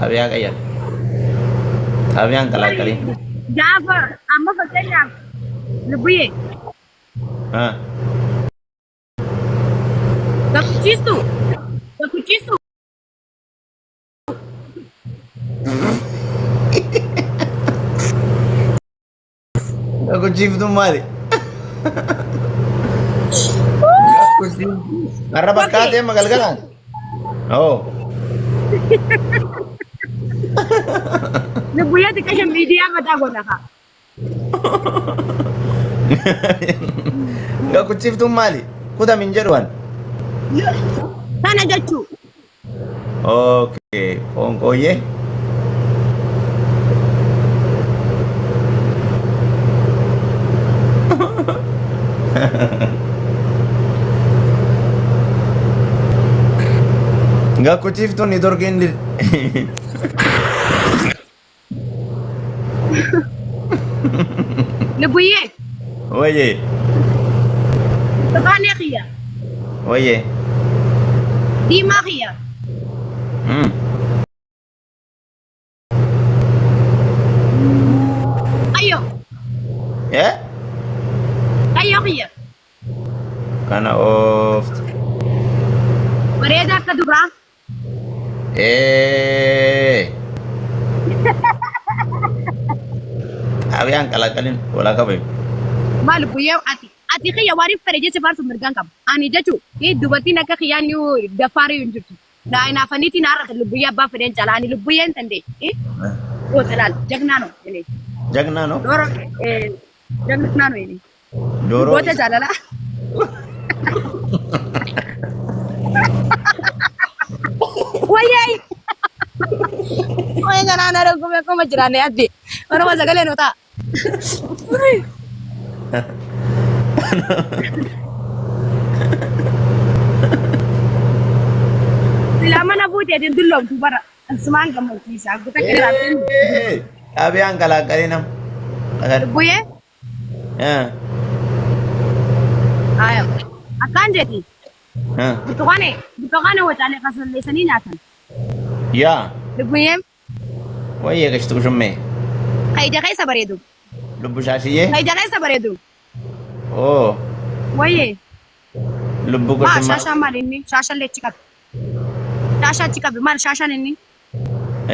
Xaabiyaa qayyar. Xaabiyaan qalaqqaliin. Gaafa amma fakkeenyaaf lubbuyyee Ah. Gakuchiistu gakuchiistu. Gakuchiiftuun maali? Gakuchiiftuu. Har'a bakkaa ta'e amma galgalaan. Oo. Lubbuyyee xiqqasha miidiyaa mataa godha kaa. Gakuchiiftuun maali? Kutam hin jedhu an. Kana jechuu. Okay, qoonqooyyee. Gakuchiiftuun niitoorkiin Lubbuyyee. Wayyee. Burtukaanee kiyya. Wayyee. Diimaa kiyya. Qayyoo. Eh? Qayyoo kiyya. Kana ooftu. Bareeda akka duraa. Ee. Xaabiyaan qalaqalin walaa qabe. Maal guyyaa ati kiyya waan hin fedhe jecha faarsu mirgaan qaba. Ani jechu dubartiin akka kiyyaa ni daffaarii hin jirtu. Naa inaafaniitii naarra lubbuyyee abbaa fedheen cala ani lubbuyyee hin dandeenye. Goota laal jagnaa no. Jagnaa no. Dooro jagnaa no. Dooroo Goota jaalalaa. Wayyee! Wayyee kanaan ara gumee akkuma jiraanne adde. Oromoo sagalee nu ta'a. Silaa mana fuuteetiin dulloomtu bara. Sumaan gammachiisa. Guta kiraattiin. Xaabiyaan qalaqqalee nam. Lubbuyee. Aya. Akkaan jeeti. Burtukaane burtukaane wacaalee kasalleessanii nyaatan. Yaa. Lubbuyyee. Wayyee gashtu kushummee. Ka ija keessa bareedu. Lubbu shaashiyyee. Ka ija keessa bareedu. Oo. Wayyee. Lubbu Maa kushummaa. shaashaan maal inni? Shaashaan leechi qabe. Shaashaa achi qabe maal shaashaan inni?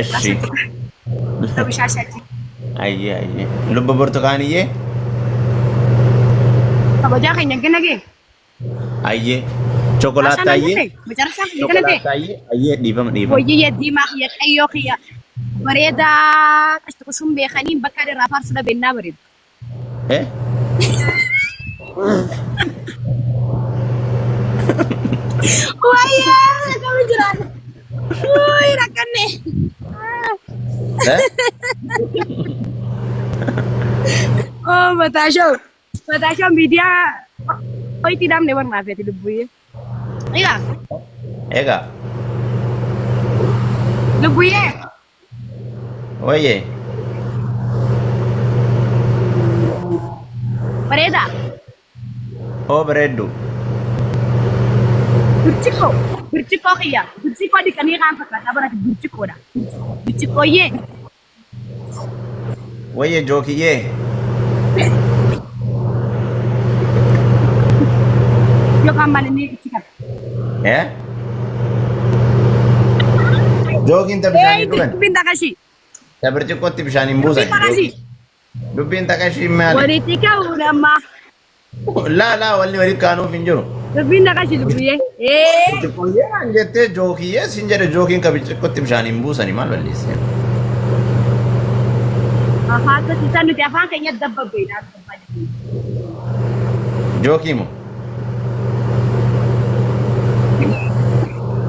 Eshi. Qabe shaashaa achi. Ayyee ayyee. Lubbu burtukaaniyyee. Kabajaa keenya gina gee. Ayyee. Shaashaan Chokolaataayyee. hojjete. Macarashaa keenya kana ta'e. Chokolaataayyee. Ayyee dhiifama dhiifama. Wayyiyya diimaa kiyya qayyoo kiyya bareedaa qashti kushuun beekanii bakka irraa faarsu dhabennaa bareedu. Eh? Wayyee akkami jiraan? Uy rakkanne. Eh? Oh mataashoo mataashoo miidiyaa ho'itti namni barnaafeeti lubbuyyee. Egaa Egaa. lubbuyyee. Wayyee. Bareeda. Oo bareeddu. Birciqqoo. Birciqqoo kiyya. Birciqqoo dhiqanii kaan fakkaata barate birciqqoodha. Birciqqooyyee. Wayyee jookiyyee. Yookaan maal inni itti qaba. Eh? Jookiin ta bishaan hin dhugan. Dubbiin taqashii. Ta birciqqootti bishaan hin buusan. Dubbiin taqashii. Dubbiin taqashii maali? Walitti ka'uun amma. Laa laa walli walitti kaanuuf hin jiru. Dubbiin taqashii dubbiyyee. Ee. Birciqqooyyee naan jettee jookiyyee sin jedhe jookiin ka birciqqootti bishaan hin buusani maal balleessee? Afaan akkasii isaan nuti afaan keenya dabbabeedha. Jookii moo?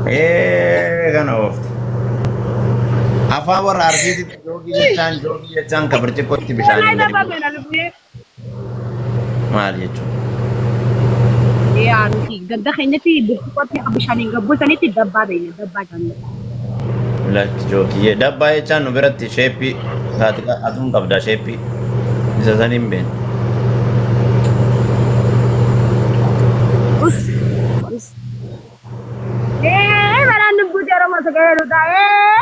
Ee kana oofte. Afaan warra Arsiititti jookii jechaan jookii jechaan ka birciqqootti bishaan Wallahi hin gadi dabbaa buusu. beena lubbiyee. Maal jechuudha? Yaa nuti ganda keenyatti birciqqootti akka bishaan hin gabbuusanitti dabbaa beena dabbaa jenna. Lakki jookiyyee dabbaa jechaan nu biratti sheeppii taate atuun qabda sheeppii isa san hin beekne. Us. Us. Ee balaan lubbuuti Oromoo sagalee nu taa'ee.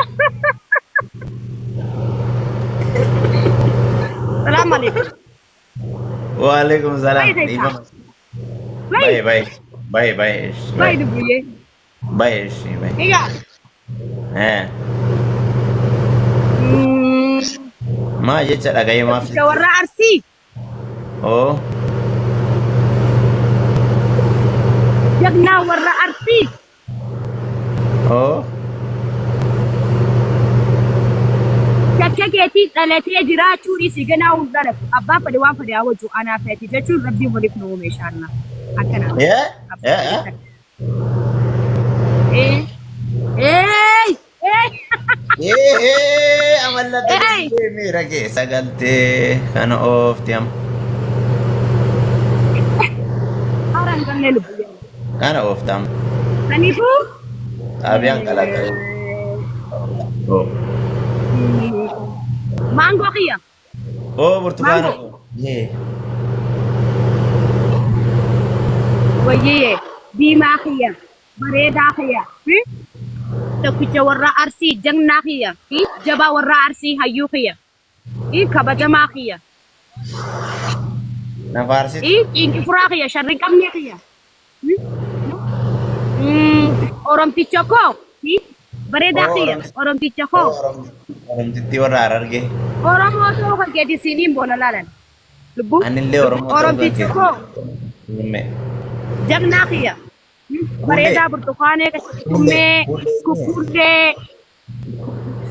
alaikum. Waalaikum salaam. Baay'ee teessaa. Dhiifama. Baay'ee Baay'ee. baay'ee baay'ee baay'ee. Baay'ee lubbuyyee. Baay'ee ishee baay'ee. Egaa. Maa jecha dhaga'ee maaf? Tokkicha warra Arsii. Oo. Jagnaa warra Arsii. Oo. Takka keetii dhalatee jiraachuu dhiisii ganaa hun dhalatu. Abbaan fedhe waan fedhe haa hojju anaa feeti jechuun rabbiin waliif nu uume inshaAllah. Akkana. Ee ee Ee. Ee. Ee. ee amallata Ee. miira keessa galtee kana oofti amma. Haaraan gallee lubbuyyee. Kana oofti amma. Kanaafuu. Xaabiyaan qalaqalee. Oo. Maangoo kiyya. Oo burtukaana. Maangoo. Yee. Wayyee diimaa kiyya. Bareedaa kiyya. Tokkicha warra Arsii jagnaa kiyya. Jabaa warra Arsii hayyuu kiyya. Kabajamaa kiyya. Na faarsitu. Cinqi furaa kiyya sharri hin qabne kiyya. Oromticha koo. Bareedaa Oo kiyya. Oromticha koo. Oromtittii warra Harargee. Oromoo ta'uu kan keeti siiniin boona laalan. Lubbuu. Anillee Oromoo ta'uu kan Oromticha koo. keeti. Jagnaa kiyya. Bareedaa burtukaanee kummee kukkullee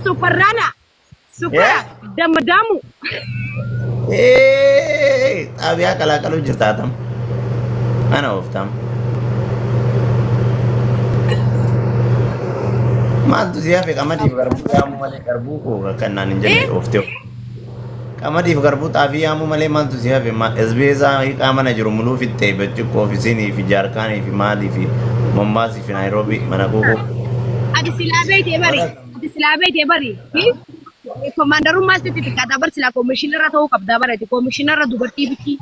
suparraana supara damadamu. Xaabiyaa qalaaqaluu jirta atam. Ana ooftam. Maaltu si hafe qamadiif garbuu yaamuu malee garbuu koo kan naan hin jenne ooftee. Qamadiif garbuu xaafii yaamuu malee maaltu si hafe esbeezaa hiiqaa mana jiru muluu fixxee birciqqoo fi siinii fi jaarkaanii fi maalii fi Mombaasii fi Naayiroobii mana kuukuu. Ati silaa beekee bari. Ati silaa beekee bari. Komaandarummaa sitti xiqqaataa bar silaa koomishinara ta'uu qabdaa barate koomishinara dubartii bikii.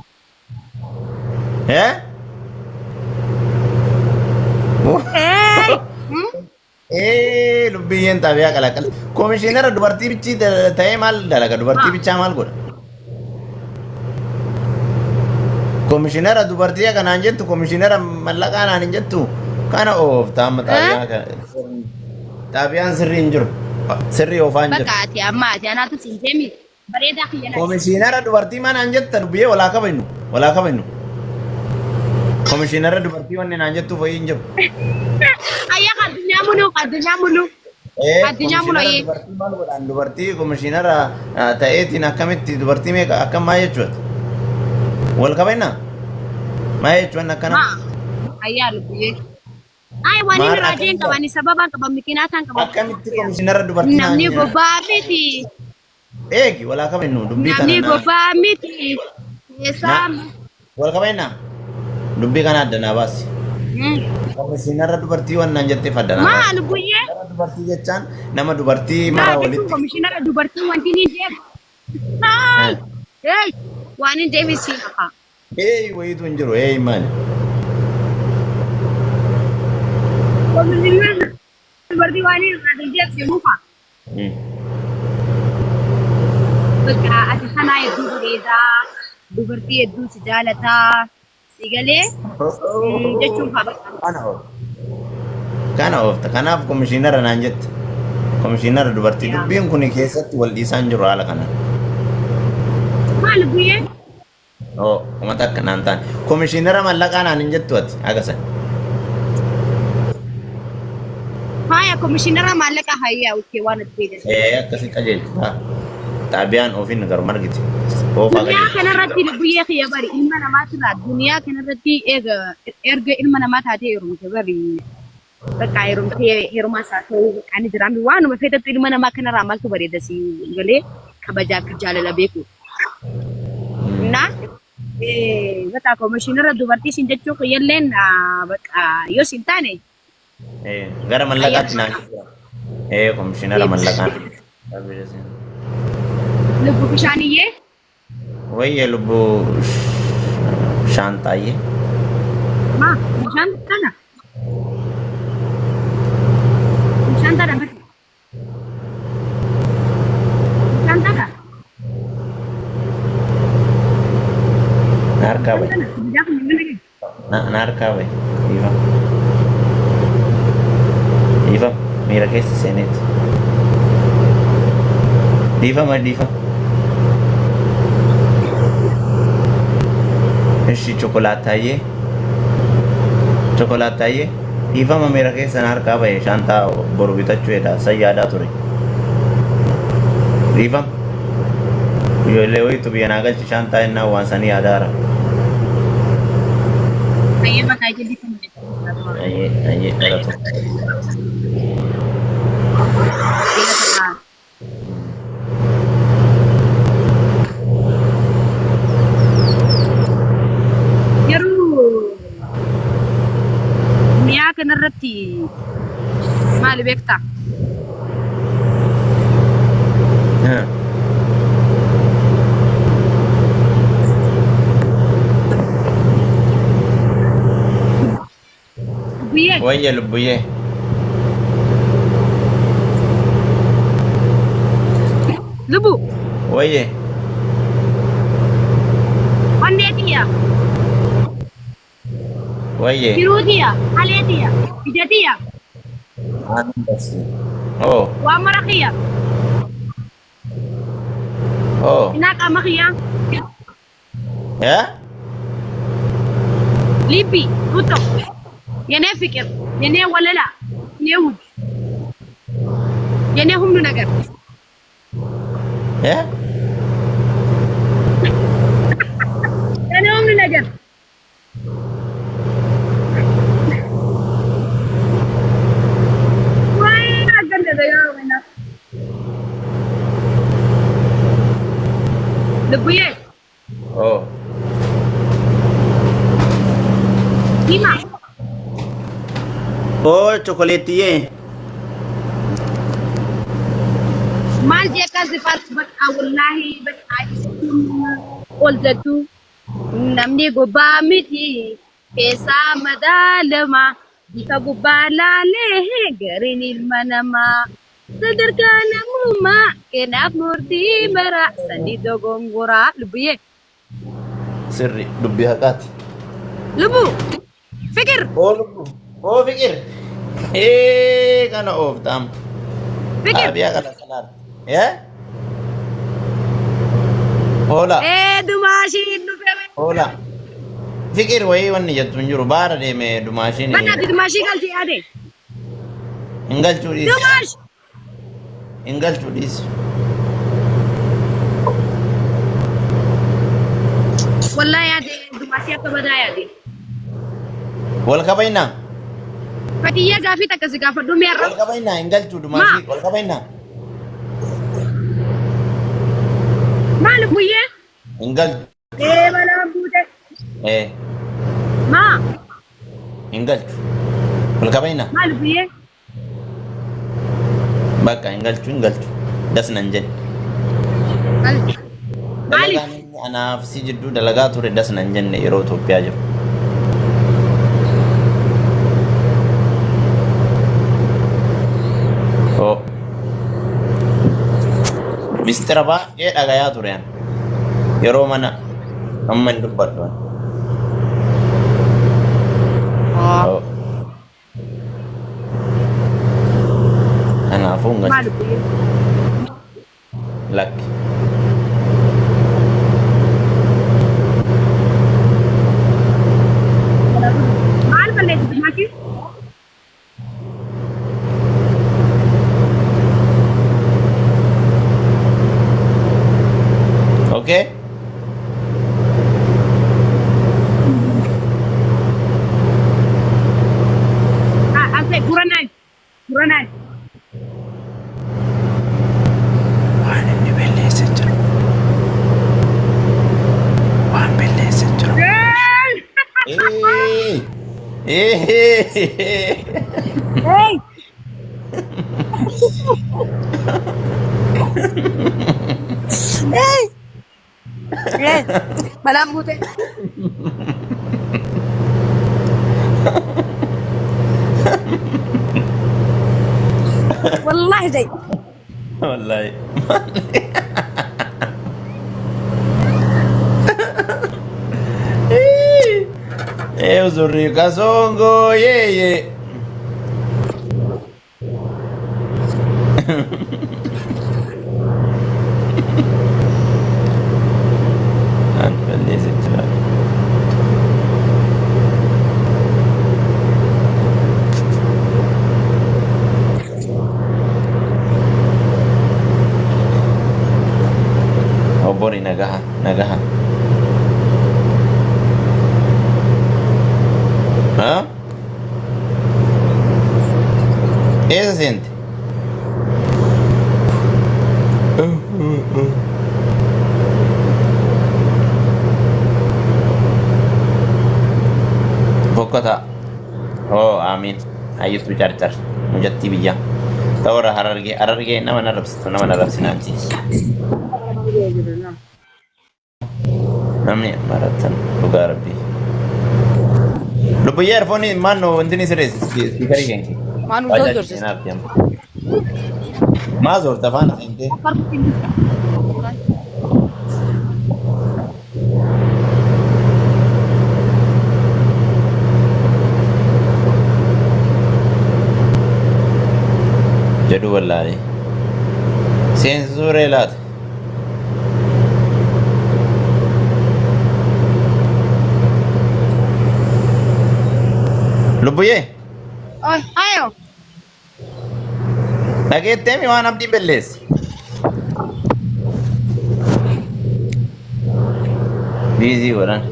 Eh? Ee. Ee lubbiyyeen xaabiyaa qalaqal. Koomishinara dubartii bichii ta'ee maal dalaga? Dubartii bichaa maal godha? Koomishinara dubartii kanaan jettu koomishinara mallaqaa naan hin jettu kana oofta amma xaabiyaa kana. Xaabiyaan sirrii hin jiru. Sirrii oofaa hin jiru. Bakka ati amma ati anaatu siin deemi bareedaa kiyya naa. Koomishinara dubartii manaan jetta dubbiyee walaa kabajnu. Walaa kabajnu. Koomishinara dubartii wanni naan jettu fayyi hin jiru. Ayyaa addunyaa muluu addunyaa muluu. Ee, Addunyaa muluu komishinara ayyee. dubartii maal godhaan dubartii komishinara ta'eetiin akkamitti dubartii meeqa akkam maa jechuudha? Wal kabajnaa? Maa jechuun akkana? Maa ayyaa lubbiyyee. Ay waan inni Maal raajeen akkamitti qaban sababaan qaban mikinaataan qaban. akkamitti komishinara dubartii naan Namni gobbaa miti. Eegi walaa kabajnu dubbii tana Namni naa gobbaa miti. Eessaa. Wal kabajnaa? Dubbii kana adda naa baasi. Komishinara dubartii waan naan jetteef adda naa Maa baasi. lubbuyyee. Komishinara dubartii jechaan nama dubartii mara Maa jechuun walitti. komishinara dubartii wanti ni jeef. Haay. Hey. Waan hin deebisiin hafa. Ee wayiitu hin jiru ee maali? Komishinara dubartii waan hin jeef si muka. Bakka ati kanaa hedduu bareedaa. Dubartii hedduu si jaalataa. Si galee jechuun faa bakka. Kana oofta. Kana oofta. Kanaaf komishinara naan jette. Komishinara dubartii dubbiin kun keessatti wal dhiisaan jiru haala kanaan. Maal guyyee? Oo, kuma takka naan taane. Komishinara mallaqaa naan hin jettu ati agasan. Faaya komishinara maallaqa hayyaa ukkee waan ati fayyadamu. Ee akkasi qajeelchita. Xaabiyaan ofiin garuma argite. Oofaa Duniyaa qajeelchita. kanarratti lubbuyyee kiyya bari ilma namaatirraa duniyaa kanarratti eega erga ilma namaa taatee heerumte bari bakka heerumtee heerumaa isaa ta'uu bakka ni jiraami waanuma feetattu ilma namaa kanarraa maaltu bareeda si galee kabajaa fi jaalala beeku. Na bakka komishinara dubartii siin jechuu kiyyalleen bakka yoo siin taane Gara mallaqaatti naan jira. Ee komishinara mallaqaa. Lubbu bishaaniyyee. Wayye lubbuu shaantaayyee. Ma bishaan tana. Bishaan tana bakka. Bishaan tana. harkaa bahe. Na harkaa bahe. Dhiifama. Dhiifama. Miira keessa seeneeti. Dhiifama dhiifama. Ishi chokolaataayyee. Chokolaataayyee. Dhiifama miira keessa na harkaa bahe shaantaa boru bitachuu jedha san yaadaa ture. Dhiifama. Ijoollee wayiitu biyya naa galchi shaantaa jennaan waan sanii yaadaara. Ayyee ayyee galatoom. Garuu mi'aa kanarratti maali beektaa? Lubbuyyee. Wayya lubbuyyee. Lubbu. Wayye. Onnee tiyya. Wayye. Tiruu tiyya. Halee tiyya. Ija tiyya. Oh. Waan mara kiyya. Oh. Inaa qaama kiyya. Eh? Libbi. Tutto. የኔ ፍቅር የኔ ወለላ የኔ ውድ የኔ ሁሉ ነገር Eh? የኔ ሁሉ ነገር ወይ ልቡዬ Oh. ሂማ Oh, chokoleetiyyee. maal jee akkas faas bakka wallaahi bakka ol jettu namni gubbaa miti keessaa madaalama bifa gubbaa laalee gariin ilma namaa sadarkaa namummaa kennaaf murtii mara sanii dogongoraa lubbuyyee Sirri dubbii haqaati. lubbu fikir Oo lubbu. Oo fikir. Ee kana ooftaam. fikir Xaabiyaa kana kanaar. Eh? Hoola. ee dumaashiin dhufe Hoola. Fikir wayii wanni jettu hin jiru. Baara deeme dumaashiin bannaati dumaashii galchii yaade hin galchuu dhiisi. dumaash Hin galchuu dhiisi. Wallahi yaade dumaashii akka badaa yaade. Wal kabaynaa. Fatiyyee gaafii takka si gaafadhu mi'arra. Wal kabaynaa hin galchuu dumaashii. Wal kabaynaa. Maal buyyee? Hin galchu. Ee balaan buute. Ee Maa hin galchu. Wal kabaynaa. maal buyyee? Bakka hin galchu hin galchu. Das nan jedhe. Maaliif? Dalagaan inni anaaf si jidduu dalagaa ture das nan jenne yeroo Itoophiyaa jiru. Oo. Mistira baay'ee dhagayaa ture an. Yeroo mana amma hin dubbadhu an. Oo. Kanaafuu hin Maal galchu. buyyee? Lakki. Maal balleessi dumaashii? Okay? Asee guranaan guranaan. Waan inni balleesse jiru. Waan balleesse jiru. Ee! Ee! Hey! Hey! Hey! Balaan buute. Wallahi dai. Wallahi. Uzuri kasongo yeye. An balleesse jira. Obbori nagaha nagaha. Ha? Eessa seente? Bokkota. Oh, amiin. Hayyutu carcar. Mucattii biyyaa. Ta'urra harargee harargee nama narrabsitu nama narrabsinaanti. Namni marattan dhugaa rabbii. Lubbuyyee erfoonni maannoo wanti ni sirreessi spiikarii keenki. Maal nu Bajaajii zorzorsiiste? seenaaf deema. Maa zoorta faana seentee? Jedhu wallaalee. Seensisuuree laata? Lubbuyyee Ayo. Dhageetteemi waan abdiin belleesse. Biizii godhan.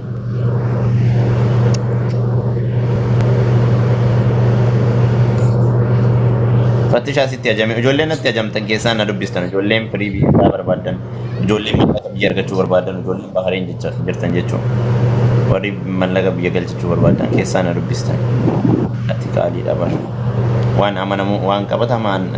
Fattishaa sitti hajame. Ijoolleen natti hajamtan keessaan na dubbistan. Ijoolleen firii biyya isaa barbaaddan. Ijoolleen mallaqa biyya argachuu barbaaddan. Ijoolleen Bahareen jirtan jechuudha. Warri mallaqa biyya galchachuu barbaaddan keessaan na dubbistan. Ati qaaliidha bara. Waan amanamu waan qabatamaan.